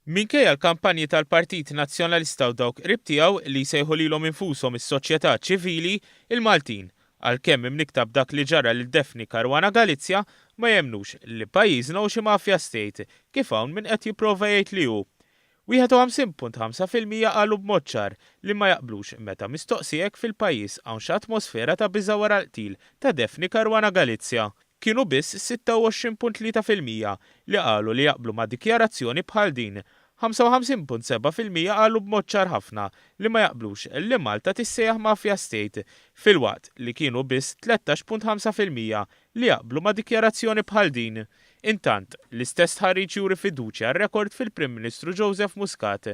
Minkejja l-kampanji tal-Partit Nazzjonalista u dawk qrib tiegħu li jsejħu lilhom infushom is-soċjetà ċivili, il-Maltin, għalkemm imnikkta b'dak li ġara lil Daphne Caruana Galizia, ma jemmnux li pajjiżna hu xi mafia state, kif hawn min qed jipprova jgħid li hu. 51.5% qalu b'mod ċar li ma jaqblux meta mistoqsi jekk fil-pajjiż hawnx atmosfera ta' biża' wara l-qtil ta' Daphne Caruana Galizia. Kienu biss 26.3% li qalu li jaqblu ma' dikjarazzjoni bħal din. 55.7% qalu b'mod ċar ħafna li ma jaqblux li Malta tissejjaħ Mafia State, filwaqt li kienu biss 13.5% li jaqblu ma' dikjarazzjoni bħal din. Intant, l-istess stħarriġ juri fiduċja rekord fil-Prim Ministru Joseph Muscat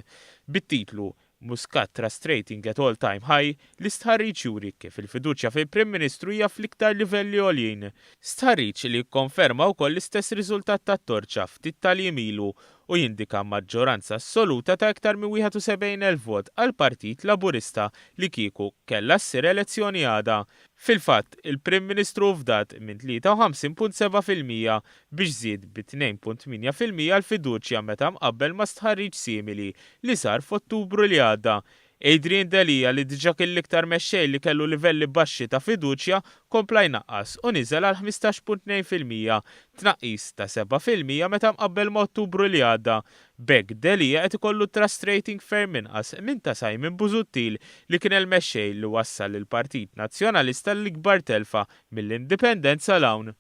bit-titlu "Muscat Trust Rating at All Time High". L-istħarriġ juri kif il-fiduċja fil-Prim Ministru hija fl-iktar livelli għoljin. Stħarriġ li jikkonferma wkoll l-istess riżultat tat-Torċa ftit tal-jiem ilu u jindika maġġoranza assoluta ta' iktar minn 71,000 vot għall-Partit Laburista li kieku kellha ssir elezzjoni għada. Fil-fatt, il-Prim Ministru fdat minn 53.7% biex żied bi 2.8% l-fiduċja meta mqabbel ma' stħarriġ simili li sar f'Ottubru li għadda. Adrian Delia, li diġà kien l-iktar mexxej li kellu livelli baxxi ta' fiduċja, kompla jnaqqas u niżel għal 15.2%, tnaqqis ta' 7% meta mqabbel ma' Ottubru li għadda. B'hekk Delia qed ikollu trust rating ferm inqas minn ta' Simon Busuttil, li kien il-mexxej li wassal lill-Partit Nazzjonalista l-ikbar telfa mill-Indipendenza 'l hawn.